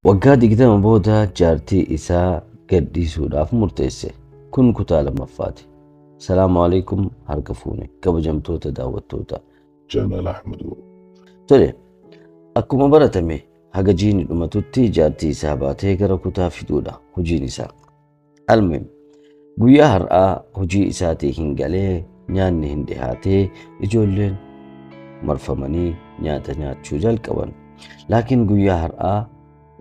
Waggaa 20 booda jaartii isaa gadhiisuudhaaf murteesse. Kun kutaa lammaffaati. Salaamu alaikum, harka fuune kabajamtoota daawwattoota. Channel Ahmedoo. Tole, akkuma baratame haga jiini dhumatutti jaartii isaa baatee gara kutaa fiduudha hojiin isaa. Almuhim, guyyaa har'aa hojii isaatii hin galee, nyaanni hin dhihaatee, ijoolleen marfamanii nyaata nyaachuu jalqaban. Laakiin guyyaa har'aa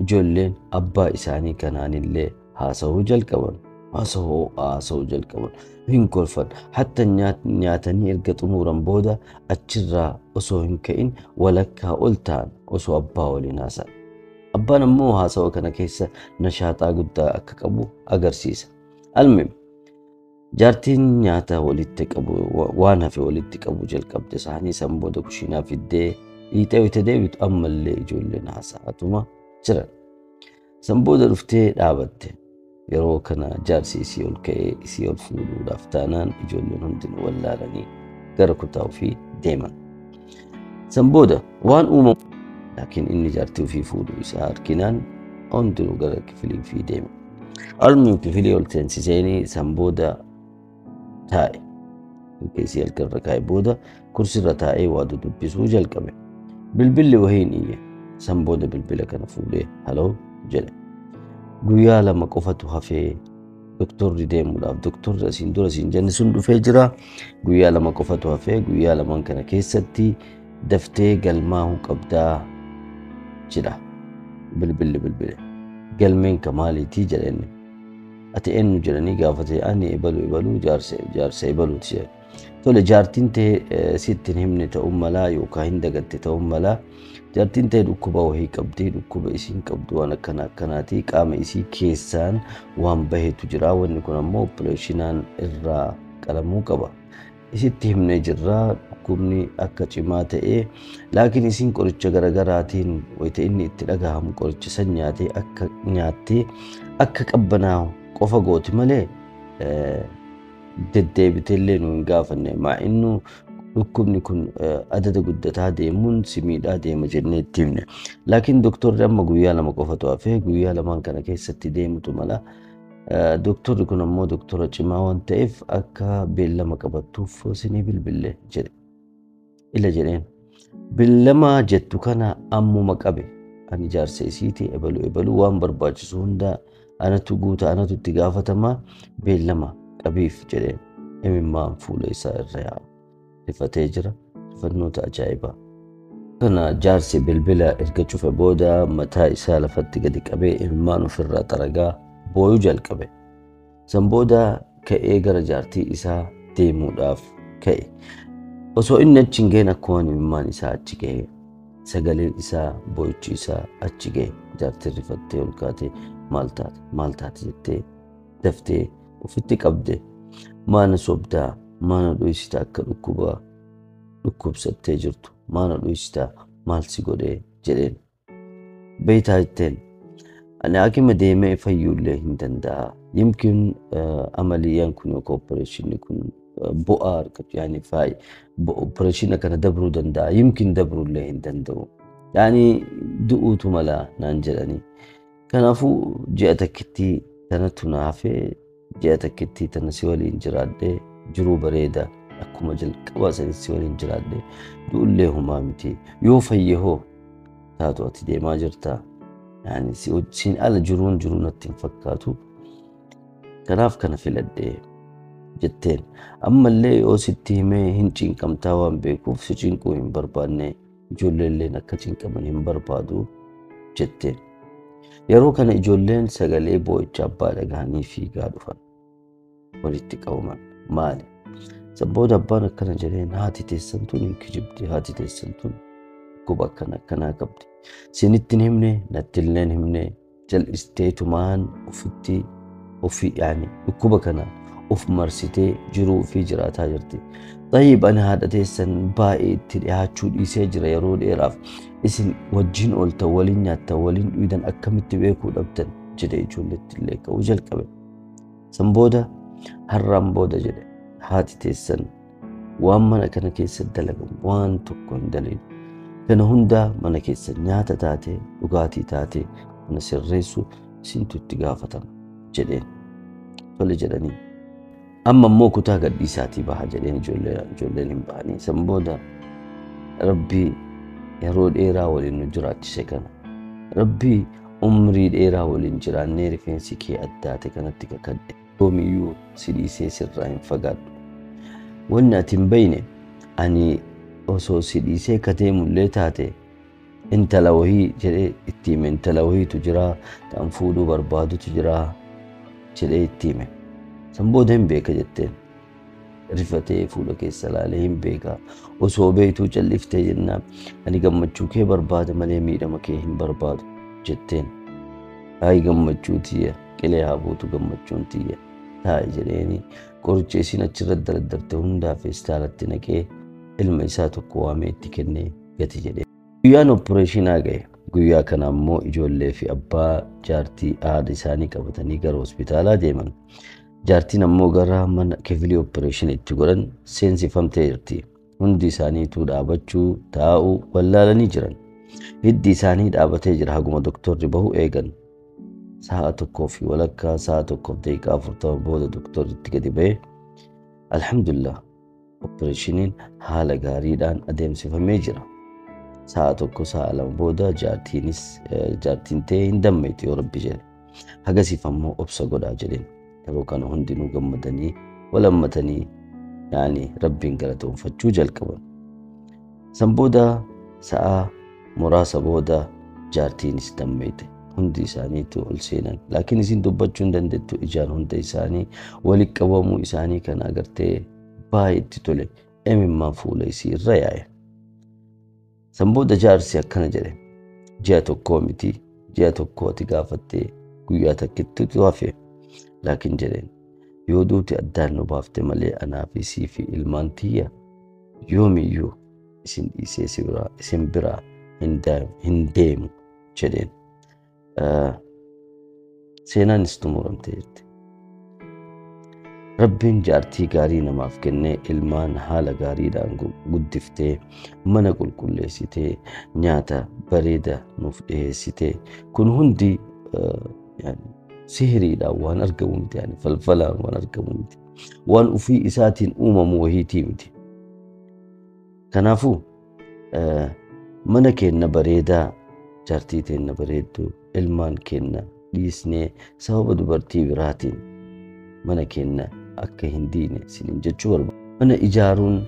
ijoolleen abbaa isaanii kanaanillee haasa'uu jalqaban. Haasa'uu jalqaban. Hin kolfan. Hatta nyaatanii erga xumuran booda achirraa osoo hin ka'in walakkaa ol ta'an osoo abbaa waliin haasa'an. Abbaan ammoo haasawa kana keessa nashaaxaa guddaa akka qabu agarsiisa. Almuhim, jaartiin nyaata walitti qabu, waan hafe walitti qabu jalqabde. Saanii san booda kushiinaa fiddee dhiixee wayita deebitu ammallee ijoolleen haasa'atuma jiran. San booda dhuftee dhaabatte. Yeroo kana jaarsi isii ol ka'ee isii ol fuudhuudhaaf taanaan ijoolleen hundinuu wallaalanii gara kutaa ofii deeman. San booda waan uumamu, laakiin inni jaartii ofii fuudhuu isaa arginaan hundinuu gara kifilii ofii deeme. Almuhim, kifilii ol seensiseenii san booda taa'e. Erga isii halkanirra kaa'e booda kursirra taa'ee waa dudubbisuu jalqabe. Bilbilli wahiin iyye. San booda bilbila kana fuudhee "Hello" jedhe. Guyyaa 2 qofatu hafee doktorri deemuudhaaf, doktorri asiin dura siin jenne sun dhufee jira. Guyyaa 2 qofatu hafee, guyyaa lamaan kana keessatti daftee galmaa'uu qabdaa jedha. Bilbilli bilbile. "Galmeen ka maaliitii?" jedhenne. "Ati eenyu?" jedhanii gaafate. "Ani ebaluu ebaluu, jaarsa ebaluuti" jedhe. "Tole, jaartiin ta'e sitti hin himne ta'uu malaa yookaan hin dagatte ta'uu malaa. Jaartiin ta'e dhukkuba wahii qabdi. Dhukkuba isiin qabdu waan akkana akkanaati. Qaama isii keessaan waan bahetu jira. Wanni kun ammoo opereeshinaan irraa qalamuu qaba. Isitti himnee jirra dhukkubni akka cimaa ta'e, laakiin isiin qoricha garagaraatiin wayita inni itti dhagahamu qoricha san nyaatee akka nyaattee akka qabbanaa'u qofa gooti malee deddeebitee illee nu hin gaafanne. Maa innu dhukkubni kun adada guddataa deemuun si miidhaa deema jennee itti himne. Laakiin doktorri amma guyyaa 2 qofatu hafee, guyyaa lamaan kana keessatti deemutu mala. Doktorri kun ammoo doktora cimaa waan ta'eef akka beellama qabattuuf isinii bilbille" jedhe. "Ila," jedheen. "Beellama jettu kana ammuma qabe. Ani jaarsa isiiti, ebaluu ebaluu, waan barbaachisu hunda anatu guuta, anatu itti gaafatamaa, beellama qabiif" jedheen. Imimmaan fuula isaa irra yaa'a. Rifatee jira. Rifannoota ajaa'ibaa. Kana jaarsi bilbila erga cufe booda mataa isaa lafatti gadi qabee imimmaan ofirraa xaragaa booyuu jalqabe. San booda ka'ee gara jaartii isaa deemuudhaaf ka'e. Osoo inni achi hin ga'in akkuma imimmaan isaa achi ga'e, sagaleen isaa, boo'ichi isaa achi ga'e. Jaartiin rifattee ol kaatee "Maal taate, maal taate?" jettee daftee ofitti qabde. "Maana sobdaa? Maana dhoysita? Akka dhukkuba dhukkubsattee jirtu maana dhoysitaa? Maal si godhee?" jedheen. "Beeytaa," jetteen. "Ani hakima deemee fayyuullee hin danda'a. Yimkin amaliyyaan kun yookaan opereeshinni kun bu'aa argatu, yaani faayi opereeshina kana dabruu danda'a. Yimkin dabruullee hin danda'u. Yaani du'uutu mala naan jedhanii. Kanaafuu ji'a takkittii tanatu na hafee, ji'a takkittii tana si waliin jiraadhee, jiruu bareeda akkuma jalqabaa sanis si waliin jiraadhee du'ullee humaa miti. Yoo fayye hoo taatu ati deemaa jirtaa. Yaani siin ala jiruun jiruu natti hin fakkaatu. Kanaaf kana filadhee" jetteen. "Ammallee yoo sitti himee hin cinqamtaa waan beekuuf si cinquu hin barbaanne, ijoolleelleen akka cinqaman hin barbaadu" jetteen. Yeroo kana ijoolleen sagalee boo'icha abbaa dhagahanii fiigaa dhufan. Walitti qabaman. "Maali?" San booda abbaan akkana jedheen: "Haati teessan tun hin kijibdi. Haati teessan tun dhukkuba akkana akkanaa qabdi. Sinitti hin himne, natti illee hin himne, jal'isteetumaan ofitti ofii, yaani dhukkuba kanaan of marsitee jiruu fi jiraataa jirti. Tayyib, ani haadha teessan baay'ee itti dhiyaachuu dhiisee jira yeroo dheeraaf. Isin wajjin ooltan, waliin nyaattan, waliin dhuydan, akkamitti beekuu dhabdan?" jedhee ijoolletti illee ka'uu jalqabe. San booda "Har'aan booda," jedhe, "haati teessan waan mana kana keessa dalagamu waan tokko hin dalagu. Kana hundaa mana keessa nyaata taate, dhugaatii taate, Mana sirreessu isintu itti gaafatama jedheen. Tole jedhanii. Amma immoo kutaa gadhiisaatii baha jedheen ijoolleen hin bahanii. San booda Rabbii yeroo dheeraa waliin nu jiraachise kana. Rabbii umrii dheeraa waliin jiraannee rifeensi kee addaate kanatti kakadhe. Yoomiyyuu si dhiisee sirraa hin fagaadhu. Wanni ati hin beekne ani osoo si dhiisee kateemullee taate intala wahii jedhee itti hime, intala wahiitu jira ta'an fuudhuu barbaadutu jira jedhee itti hime. San booda hin beeka jetteen. Rifatee fuula keessa ilaalee hin beeka. Osoo beektuu calliftee jennaan ani gammachuu kee barbaada malee miidhama kee hin barbaadu jetteen. Hayi gammachuu tiyya qilee haa buutu gammachuun tiyya taa'i jedheeni qoricha isiin achirra daraddarte hundaa feestaalatti naqee ilma isaa tokko waamee itti kennee gati jedhee. Guyyaan opereeshinaa ga'e. Guyyaa kana ammoo ijoollee fi abbaa jaartii haadha isaanii qabatanii gara hospitaalaa deeman. Jaartiin ammoo gara mana kifilii opereeshinii itti godhan seensifamtee jirti. Hundi isaaniituu dhaabachuu, taa'uu wallaalanii jiran. Hiddi isaanii dhaabatee jira haguma doktorri bahu eegan. Sa'a 1:30 sa'a 1:40 booda doktorri itti gadi ba'e. Alhamdulillah opereeshiniin haala gaariidhaan adeemsifamee jira. Sa'a 1 sa'a 2 booda jaartiin ta'e hin dammeetu yoo rabbi jedhe. Hagasiif ammoo obsa godhaa jedheen. Yeroo kana hundinuu gammadanii walammatanii yaani rabbiin galatoonfachuu jalqaban. San booda sa'a muraasa booda jaartiinis dammeete. Hundi isaaniitu ol seenan. Laakiin isin dubbachuu hin dandeettu ijaan hunda isaanii walitti qabamuu isaanii kana agartee baay'ee itti tole. Imimmaan fuula isii irra yaa'e. San booda jaarsi akkana jedhe. Ji'a tokkoo miti ji'a tokkoo ati gaafattee guyyaa takkittitu hafe. Laakiin jedheen yoo duuti addaan nu baafte malee anaa fi sii fi ilmaan tiyya yoomiyyuu isin dhiisee isin biraa hin deemu jedheen. Seenaanis xumuramtee jirti. Rabbiin jaartii gaarii namaaf kennee ilmaan haala gaariidhaan guddiftee mana qulqulleessitee nyaata bareeda nuuf dhiyeessitee kun hundi sihiriidhaan waan argamu miti, yaani falfalaan waan argamu miti, waan ofii isaatiin uumamu wahiitii miti. Kanaafuu mana keenna bareedaa, jaartii teenna bareedduu, ilmaan keenna dhiisnee sababa dubartii biraatiin mana keenna akka hin diine isiniin jechuu barbaada. Mana ijaaruun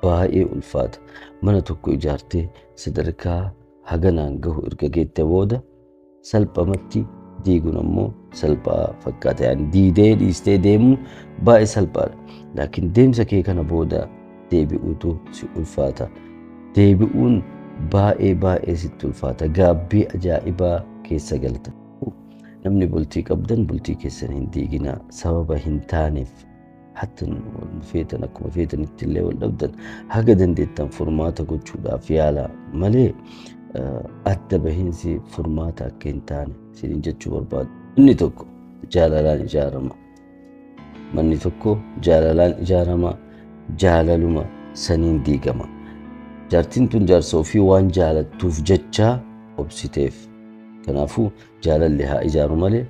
baay'ee ulfaata. Mana tokko ijaartee sadarkaa haganaan gahu erga geette booda salphamatti diiguun ammoo salphaa fakkaata. Yaani diidee dhiistee deemuun baay'ee salphaadha. Laakiin deemsa kee kana booda deebi'uutu si ulfaata. Deebi'uun baay'ee baay'ee sitti ulfaata. Gaabbii ajaa'ibaa keessa galta. Namni bultii qabdan bultii keessan hin diiginaa. Sababa hin taaneef hatta feetan akkuma feetanitti illee wal dhabdan haga dandeettan furmaata gochuudhaaf yaala malee adda bahiinsi furmaata akka hin taane isiniin jechuu barbaadu. Inni tokko jaalalaan ijaarama. Manni tokko jaalalaan ijaarama. Jaalaluma saniin diigama. Jaartiin tun jaarsa ofii waan jaalattuuf jecha obsiteef. Kanaafuu jaalalli haa ijaaru malee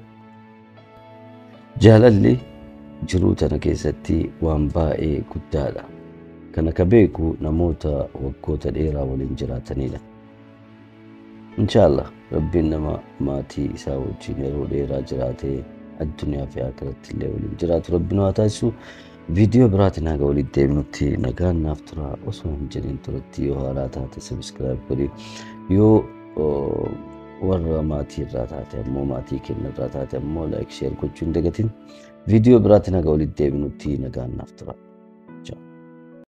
jaalalli jiruu tana keessatti waan baay'ee guddaadha. Kana ka beeku namoota waggoota dheeraa waliin jiraatanidha. Inshaallah Rabbiin nama maatii isaa wajjin yeroo dheeraa jiraatee addunyaa fi akhiratti illee waliin jiraatu Rabbiin haa taasisu. Viidiyoo biraatiin haga walitti deemnutti nagaan naaf tura. Osoo hin jedhin turatti yoo haaraa taate subscribe godhi. Yoo warra maatii irraa taate ammoo maatii keenya irraa taate ammoo like share gochuu hin dagatin. Viidiyoo biraatiin haga walitti deemnutti nagaan naaf tura.